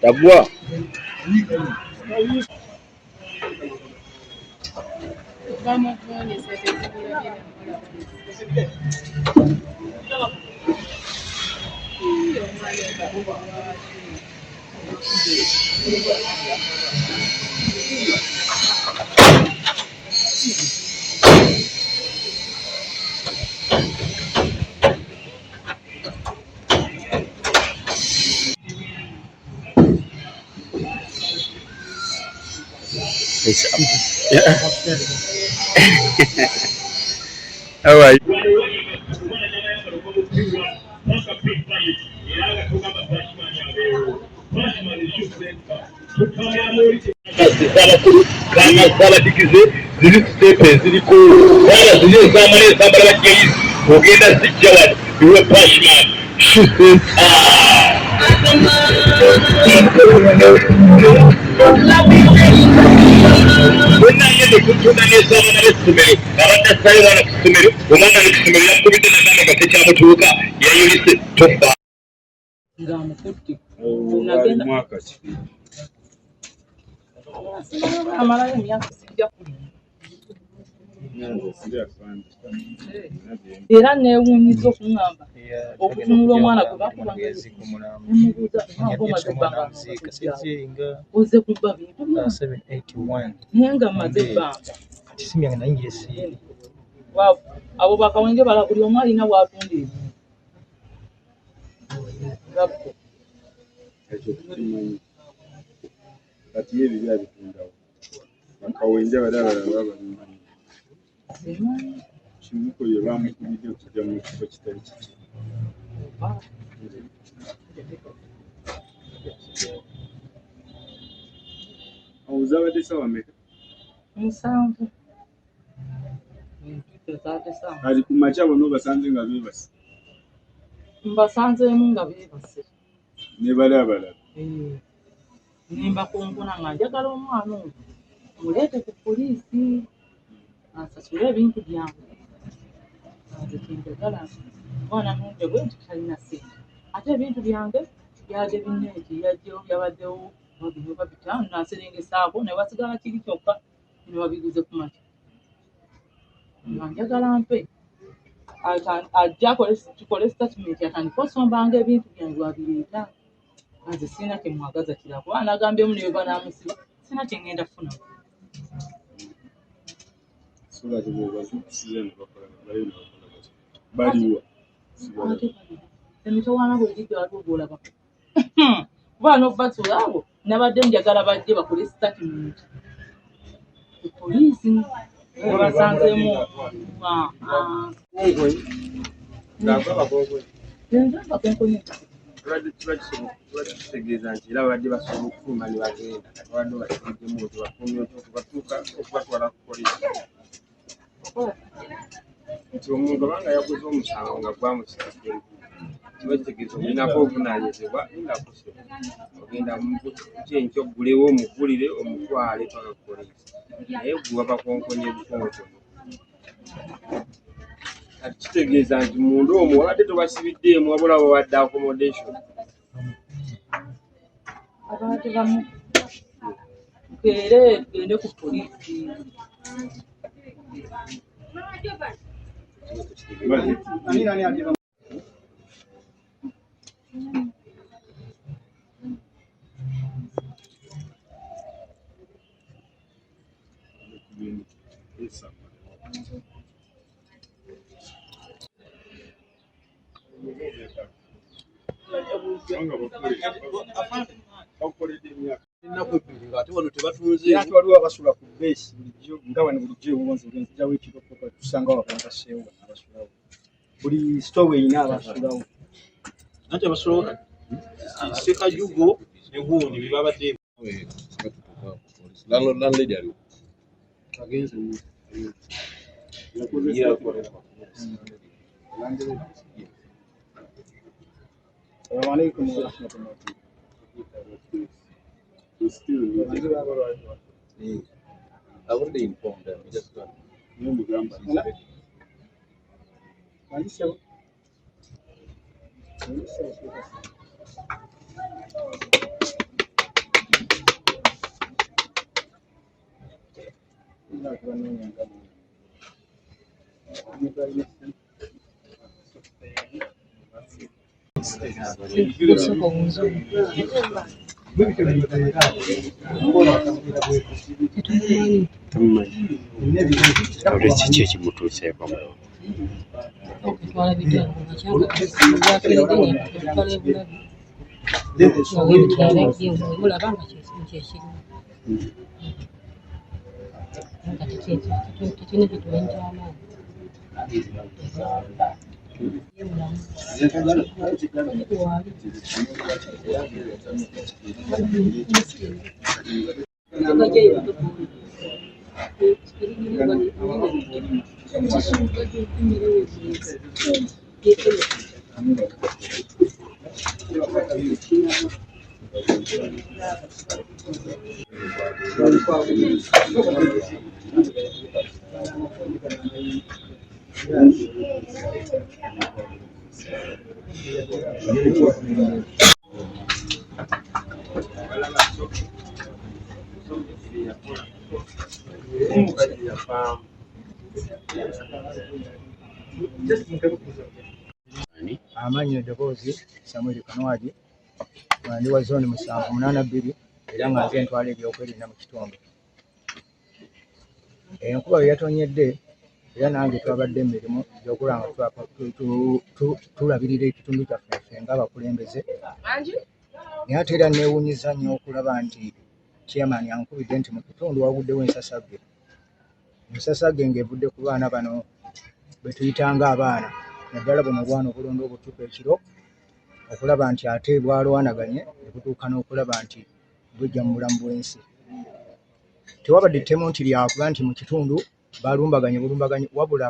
Tabua. Yeah. All right. Era neewuunyizza okuŋŋamba okutunula omwana gwe bakuba nemubuuza omaze ebbanga ozze kubba bintu naye nga mmaze ebbanga. Abo bakawenge bala buli omu alina w'atunda ebintu. Ekyo tukimanyi. Kati ye ebibyo abitundawo. Bakawenja bali abalala baba babimanyi. Kimuko ye bamukubidde okujja mu kifo kitali kiki. Awo zaabadde ssaawa mmeka? 7. Kati ku makya bonna obasanze nga beebase? Mbasanzeemu nga beebase. Ne bali abalala? Ne mbakonkona nga njagala omwana ono muleete ku poliisi asasule ebintu byange. Nze kye njagala omwana mumpe bwe nti talina ssente ate ebintu byange byadde binneeti yajjewo byabaddewo oba bino oba bitaano n'aserengesaako ne wasigala kiri kyokka ne babiguze ku makya. Nga njagala mpe ajje tukole sitatimenti atandike osombanga ebintu byange wabireeta. Nze sirina kye mwagaza kirala kuba nagambyemu ne bwe banaamusiba sirina kye ŋŋenda kufunamu. Emitawaana bwe gijja waliwo gw'olabako. Kuba n'obasuula abo nabadde njagala bajje bakole sitatimenti ku poliisi babasanzeemu. Kiba kitegeeza nti era babadde basobola okufuluma ne bagenda kati babadde basibiddemu nti bafulumye otya okubatuuka okubatwala ku poliisi. Nti omuntu obanga yaguze omusango nga gwamusibidde kiba kitegeeza omulinako obuvunaanyizibwa lindako ogenda kyenkya oggulewo omuggulire omutwale paka ku poliisi naye gwe wabakonkonye bukonkonyi. Kati kitegeeza nti munda omwo wabadde tobasibiddeemu wabula bawadde accommodation. Abantu bamu tukeere tugende ku poliisi. Ennaku ebbiri ng'ate wano tebatunzeewo. Ate waliwo abasula ku bbeesi bulijjo nga wano bulijjo ewuwo nze nzirawo ekiro tusangawo abantu basseewo wano abasulawo. Buli sitoowa erina abasulawo. Anti abasulawo Ssekajugo ne gundi be babadde. Landlady aliwo. Agenze mu. Salaamu alaikum warahmatullahi. I've already informed them. We just got. Kiki ekimutuuseeko? Amannya eddoboozi Samuel Kanwagi nga ndi wa zooni 782 era nga nze ntwala ebyokwerinda mu kitundu. Enkuba bwe yatonnyedde era nange twabadde mu mirimu gy'okulaba nga tulabirira ekitundu kyaffe ffe ng'abakulembeze. Naye ate era neewuunyizza nnyo okulaba nti chairman ankubidde nti mu kitundu waguddewo ensasagge. Ensasagge ng'evudde ku baana bano be tuyitanga abaana naddala buno obwana obulonda obucupa ekiro okulaba nti ate bwalwanaganye ne butuuka n'okulaba nti bujja mu bulamu bw'ensi. Tewabadde ttemu nti lyakuba nti mu kitundu balumbaganye bulumbaganye wabula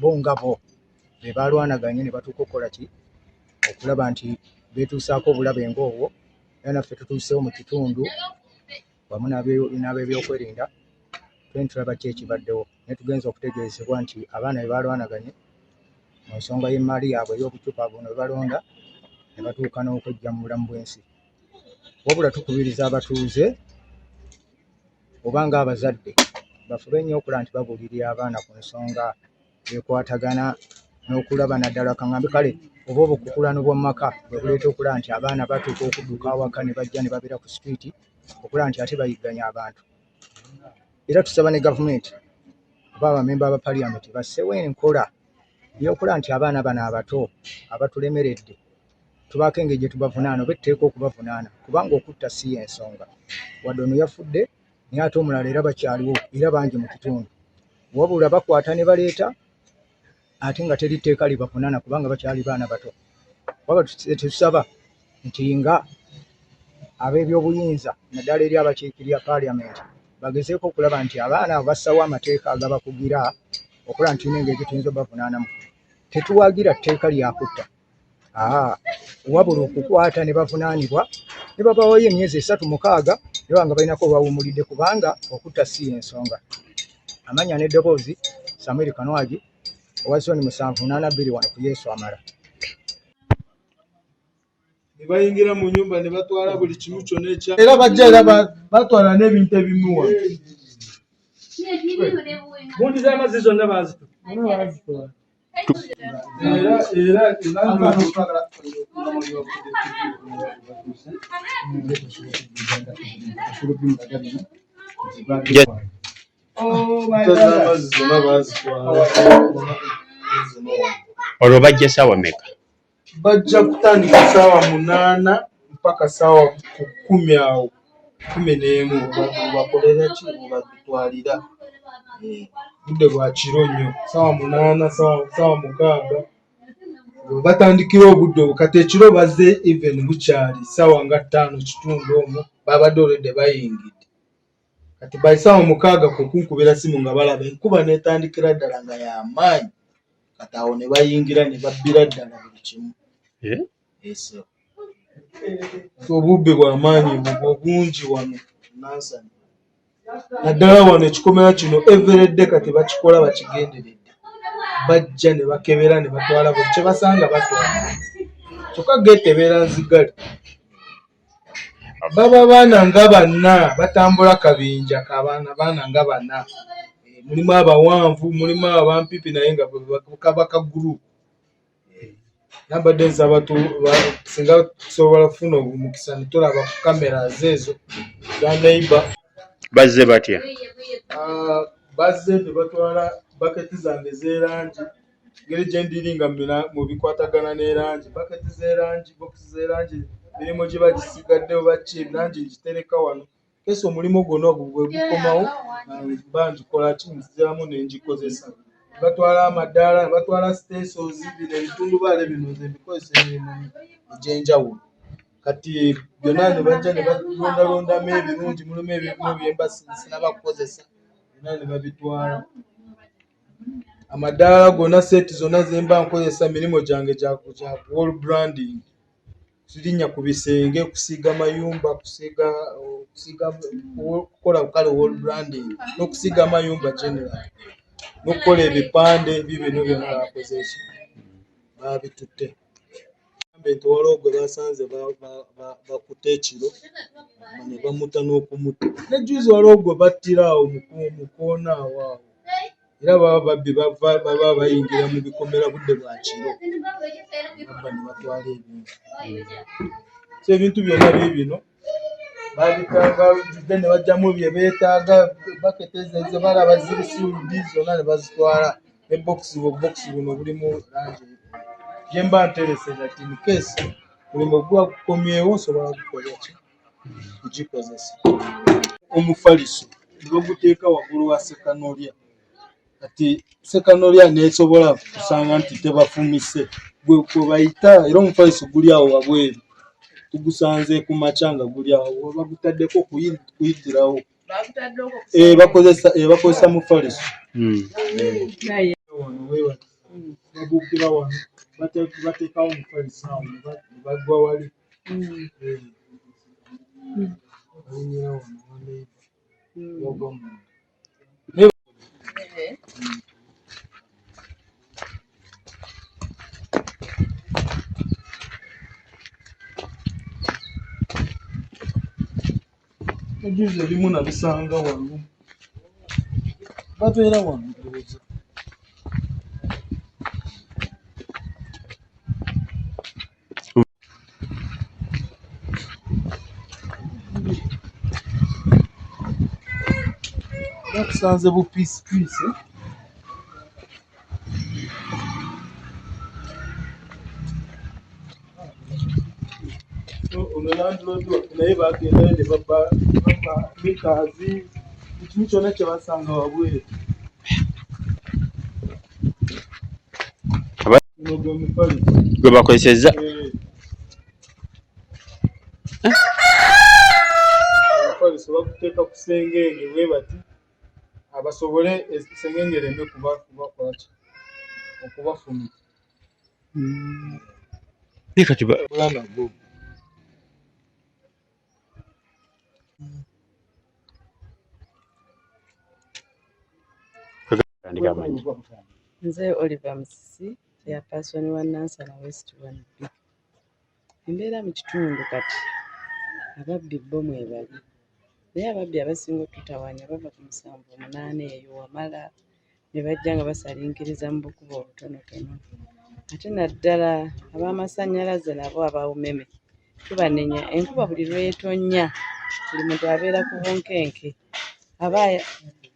bo nga bo be balwanaganye ne batuuka okukola ki okulaba nti beetuusaako obulabe ng'obwo era naffe tutuuseewo mu kitundu wamu n'ab'ebyokwerinda tugende tulaba ki ekibaddewo naye tugenze okutegeezebwa nti abaana be balwanaganye mu nsonga y'emmaali yaabwe ey'obucupa buno bwe balonda ne batuuka n'okwejja mu bulamu bw'ensi. Wabula tukubiriza abatuuze oba ng'abazadde bafube nnyo okulaba nti babuulirira abaana ku nsonga ekwatagana n'okulaba naddala kaŋŋambe kale oba obukukulano bw'omu maka bwe buleeta okulaba nti abaana batuuka okudduka awaka ne bajja ne babeera ku situliiti okulaba nti ate bayigganya abantu. Era tusaba ne gavumenti oba abamemba ba parliament basseewo enkola ey'okulaba nti abaana bano abato abatulemeredde tubaako engeri gye tubavunaana oba etteeka okubavunaana kubanga okutta si y'ensonga. Wadde ono yafudde naye ate omulala era bakyaliwo era bangi mu kitundu. Wabula bakwata ne baleeta ate nga teri tteeka libavunaana kubanga bakyali baana bato. Wabula tusaba nti nga ab'ebyobuyinza naddala eri abakiikirira parliament bagezeeko okulaba nti abaana abo bassawo amateeka agabakugira okulaba nti tulina engeri gye tuyinza obavunaanamu. Tetuwagira tteeka lya kutta. Wabula okukwata ne bavunaanibwa ne babawayo emyezi 3 6 ne baba nga balinako bawummulidde kubanga okutta si y'ensonga. Amannya n'eddoboozi Samuel Kanwagi owa zooni 782 wano ku Yesu Amala. Ne bayingira mu nnyumba ne batwala buli kimu kyonna ekya era bajja era batwala n'ebintu ebimu wano. Gundi z'amazzi zonna baazitutte. Era era era z'amazzi zonna baazitwala. Olwo bajja ssaawa mmeka? Bajja kutandika ssaawa 8 mpaka ssaawa 10 awo 11 webakolera ki webabitwalira. Budde bwa kiro nnyo, ssaawa 8, ssaawa 6 we batandikira obudde obwo. Kati ekiro bazze even bukyali ssaawa nga 5:15 omwo babadde already bayingidde. Kati by ssaawa 6 kwe kunkubira ssimu nga balaba enkuba n'etandikira ddala nga y'amaanyi. Kati awo ne bayingira ne babbira ddala buli kimu. So obubbi bw'amaanyi bwo bungi wano Nansana. Naddala wano ekikomera kino everyday kati bakikola bakigenderedde. Bajja ne bakebera ne batwala buli kye basanga batwala. Kyokka geeti ebeera nzigale. Baba baana nga bana batambula kabinja k'abaana baana nga bana. Mulimu abawanvu, mulimu abampipi naye nga kaba ka group. Nambadde nsaba singa tusobola kufuna omukisa ne tulaba ku cameras ezo za neighbor. Bazze batya? Bazze ne batwala baketi zange ez'erangi, engeri gye ndiringa mu bikwatagana n'erangi, baketi z'erangi, bokisi z'erangi, emirimu giba gisigadde oba ki, erangi ngitereka wano. Kesi omulimu gwonna ogwo bwe gukomawo mba ngikola ki, nziramu ne ngikozesa. Batwala amadaala, ne batwala stencils, bino ebitundubaali bino nze mbikozesa emirimu egy'enjawulo. Kati byonna ne bajja ne balondalondamu ebirungi, mulimu ebimu bye mba sinnaba kukozesa byonna ne babitwala. Amadaala gonna, seeti zonna ze mba nkozesa mirimu gyange gya wall branding. Tulinnya ku bisenge, kusiiga mayumba, kusiiga kukola kale wall branding n'okusiiga amayumba generally n'okukola ebipande biibino byonna baakoze ki, baabitutte. Gambe nti waliwo gwe basanze bakutte ekiro ne bamutta n'okumutta. Ne jjuuzi waliwo gwe battira awo mu kkoona awo awo. Era baba babbi baba bayingira mu bikomera budde bwa kiro. Babba ne batwala ebintu. So ebintu byonna biibino babitanga ne baggyamu bye beetaaga, baketi ezo ze balaba ziri sealed zonna ne bazitwala ne bokisi bubokisi buno obulimu langi gye mba nterese that in case omulimu guba gukomyewo nsobola kukola ki, kugikozesa. Omufaliso ne baguteeka waggulu wa ssekanolya. Kati ssekanolya n'esobola kusanga nti tebafumise gwe kwe bayita era omufaliso guli awo wabweru tugusanze ku makya nga guli awo bagutaddeko kuyitirawo. Bakozesa mufaliso. Wano we bati babuukira wano bateekawo omufaliso awo ne bagwa wali. Balinnyira wano wa neighbor bagwa munda. Ejjuuzi ebimu nabisanga wano. Babeera wano ndowooza. Era tusanze bupiisipiisi. Ono landlord waffe naye bagendayo ne babba meters, buli kimu kyonna kye basanga wabweru. Guno gwe mufaliso. Gwe bakozesezza? Omufaliso baguteeka ku ssengenge bwe bati abasobole essengenge ereme kubakola ki, okubafumita. Naye kati Bula nagwo. Tandika amannya. Nze Oliver Musisi, chairperson wa Nansana West 1B. Embeera mu kitundu kati ababbi bo mwebali, naye ababbi abasinga okututawaanya bava ku 7, 8 eyo wamala ne bajja nga basalinkiriza mu bukubo obutonotono. Ate naddala ab'amasannyalaze nabo aba UMEME tubanenya, enkuba buli lw'etonnya buli muntu abeera ku bunkenke aba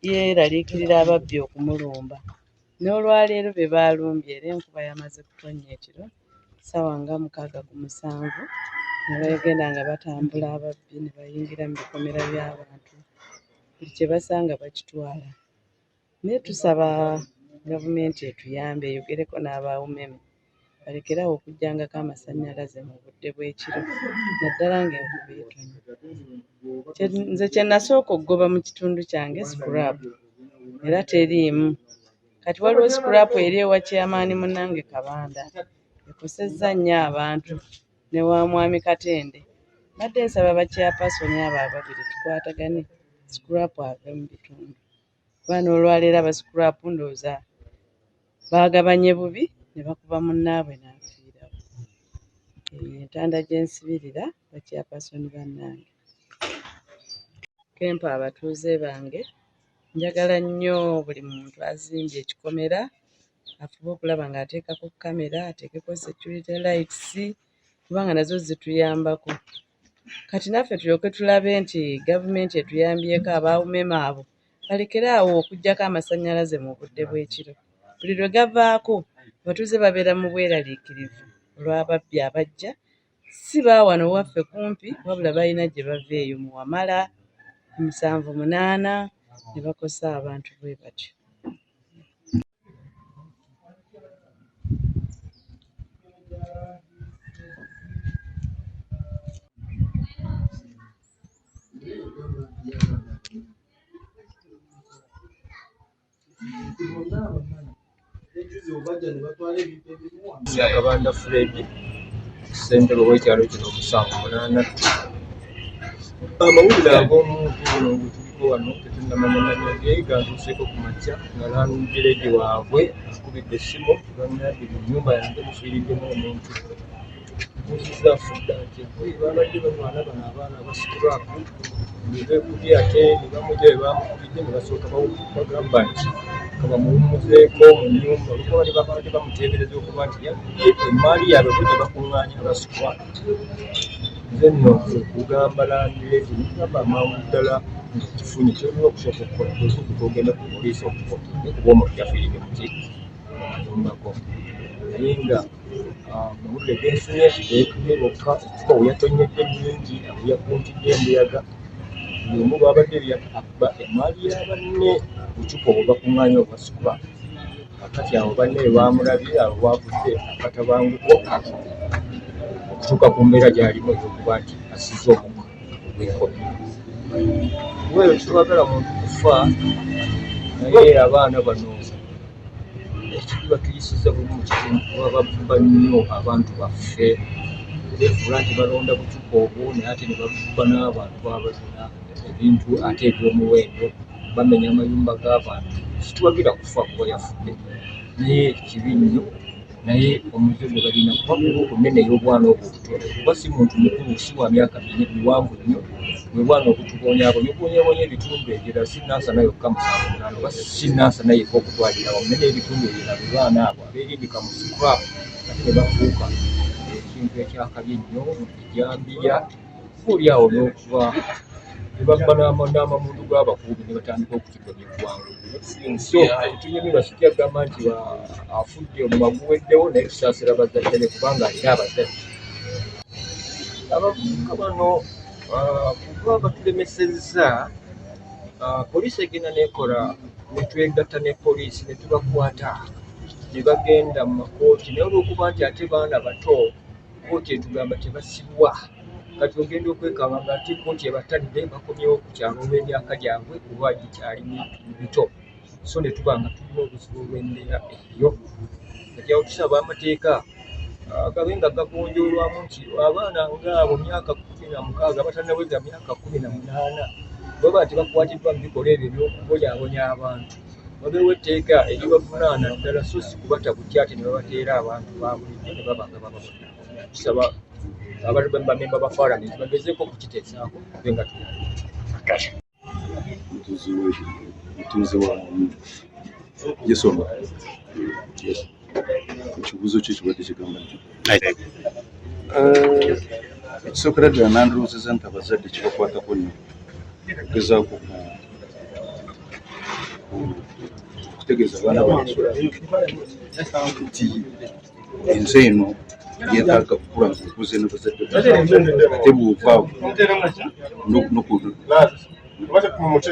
yeeraliikirira ababbi okumulumba. N'olwaleero be baalumbye era enkuba yamaze kutonnya ekiro Ssaawa nga 6 ku 7 ne bagenda nga batambula ababbi ne bayingira mu bikomera by'abantu buli kye basanga bakitwala. Naye tusaba gavumenti etuyambe eyogereko n'aba UMEME balekere awo okuggyangako amasannyalaze mu budde bw'ekiro naddala ng'enkuba etonnya. Nze kye nasooka okugoba mu kitundu kyange scrap era teriimu. Kati waliwo scrap eri ewa chairman munnange Kabanda ekosezza nnyo abantu ne wa Mwami Katende. Mbadde nsaba ba chairperson abo ababiri tukwatagane scrap ave mu bitundu. Kuba n'olwaleero aba scrap ndowooza baagabanye bubi ne bakuba munnaabwe n'afiirawo. Eyo entanda gye nsibirira ba chairperson bannange. Kempa abatuuze bange, njagala nnyo buli muntu azimbye ekikomera afube okulaba ng'ateekako kkamera, ateekeko security lights kubanga nazo zituyambako. Kati naffe tulyoke tulabe nti gavumenti etuyambyeko aba UMEME abo balekere awo okuggyako amasannyalaze mu budde bw'ekiro. Buli lwe gavaako abatuuze babeera mu bweraliikirivu olw'ababbi abajja si ba wano waffe kumpi wabula balina gye bava eyo mu Wamala, 7, 8 ne bakosa abantu bwe batyo. Kabanda Fred, ssentebe w'ekyalo kino 78. Amawulire ag'omuntu ono gwe tuliko wano tetunnamanya mannya ge, gantuuseeko ku makya nga landireedi waabwe akubidde essimu bannange mu nnyumba yange mufiiriddemu omuntu. Mbuuzizza afudde atya? Oye babadde balwana bano abaana aba scrap ne beekubye ate ne bamugya we baamukubidde ne basooka bagamba nti ka bamuwummuzeeko mu nnyumba olw'okuba bali babadde bamuteebereza okuba nti yabbye emmaali yaabwe bo gye bakuŋŋaanya aba scrap. Nze nno kwe kugamba landireedi ne mugamba amangu ddala ng'okifunye ky'olina okusooka okukola kwe kudduka ogende ku poliisi oripootinge kuba omuntu yafiiridde mu ki? Mu kayumba ko. Naye nga amawulire ge nfunye beekubye bokka, enkuba we yatonnyedde nnyingi, awo yakuntidde embuyaga, buli omu bw'abadde abba emmaali ya banne bucupa obwo bakuŋŋaanya obwa scrap. Kaakati awo banne we baamulabye awo waavudde akatabanguko okutuuka ku mbeera gy'alimu ey'okuba nti assizza omukka ogw'enkomerero. Well, tetwagala muntu kufa naye abaana bano ekibi batuyisizza bubi mu kitundu kuba babba nnyo abantu baffe. Beefuula nti balonda bucupa obwo naye ate ne babba n'abantu abalina ebintu ate eby'omuwendo, bamenya amayumba g'abantu. Situwagira kufa kuba yafudde naye kibi nnyo naye omuze gwe balina kuba gurupu nnene ey'obwana obwo obuto kuba si muntu mukulu si wa myaka miwanvu nnyo bwe bwana obutubonyaabonya obubonyaabonya ebitundu ebirala si Nansana yokka 78 oba si Nansana yekka okutwalira awamu naye n'ebitundu ebirala be baana abo abeerimbika mu scrap ate ne bafuuka ekintu ekyakabi ennyo ejjambiya oba oli awo n'okuba ne babba n'amamundu g'abakuumi ne batandika okutigomya eggwanga. So tetunyumirwa sijja kugamba nti afudde omumwa guweddewo naye tusaasira bazadde be kubanga alina abazadde. Abavubuka bano kuba batulemesezza poliisi egenda n'ekola ne twegatta ne poliisi ne tubakwata ne bagenda mu makooti naye olw'okuba nti ate baana bato kkooti etugamba tebasibwa kati ogenda okwekanga nga ate kkooti ebatadde bakomyewo ku kyalo olw'emyaka gyabwe kuba gikyali mito so ne tuba nga tulina obuzibu olw'embeera eyo. Kati awo tusaba amateeka gabe nga gagonjoolwamu nti abaana ng'abo myaka 16 abatannaweza myaka 18 baba nti bakwatiddwa mu bikolwa ebyo eby'okubonyaabonya abantu wabeewo etteeka eribavunaana ddala so si kubata butya ate ne babateera abantu ba bulijjo ne baba nga bababonyaabonya. Tusaba bamemba ba palamenti bagezeeko okukiteesaako tube nga tuyamba. Mutuuze wa Yesoma ekibuuzo kye kibadde kigamba nti ekisookera ddala nandirowoozezza nti abazadde kibakwatako nnyo okugezaako okutegeeza abaana baabwe nti ensi eno Yeetaaga kukula ng'okuze ne bazadde bo, ate bw'ovaawo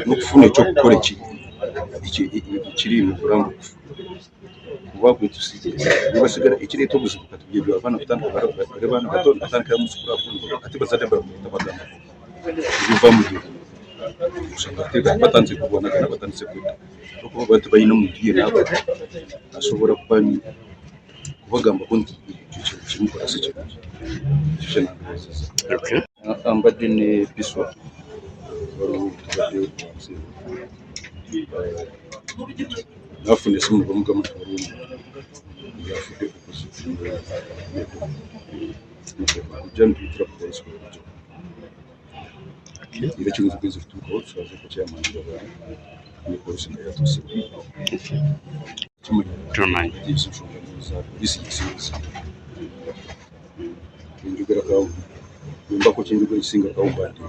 n'okufuna ekyokukola ekiri mu bulamu kuba gwe tusigaye ekireeta obuzibu kati byebyo abaana kutandika bali baana bato natandikira mu sikulapu ate bazadde batabagamba ebiva mu byo osanga ate batandise kulwanagana, batandise kwetta olwokuba baba tebalina muntu yenna asobola kubagambako nti ekyo kyemukola si kirungi. Ekyo kyenandirowoozezza. Mbadde ne Biswa, waliwo tubadde wansi, nafuna esimu ne bamugamba nti waliwo omuntu eyafudde kujja nituyitira ku polisi kwekujja era kino tugenze kutuukawo tusazeeko chairman babaali ne polisi nga yatuuse. Tomanyi. Ensonga za polisi yesinza enjogera kawo bwembako kyenjogera ekisinga kawo mbadde.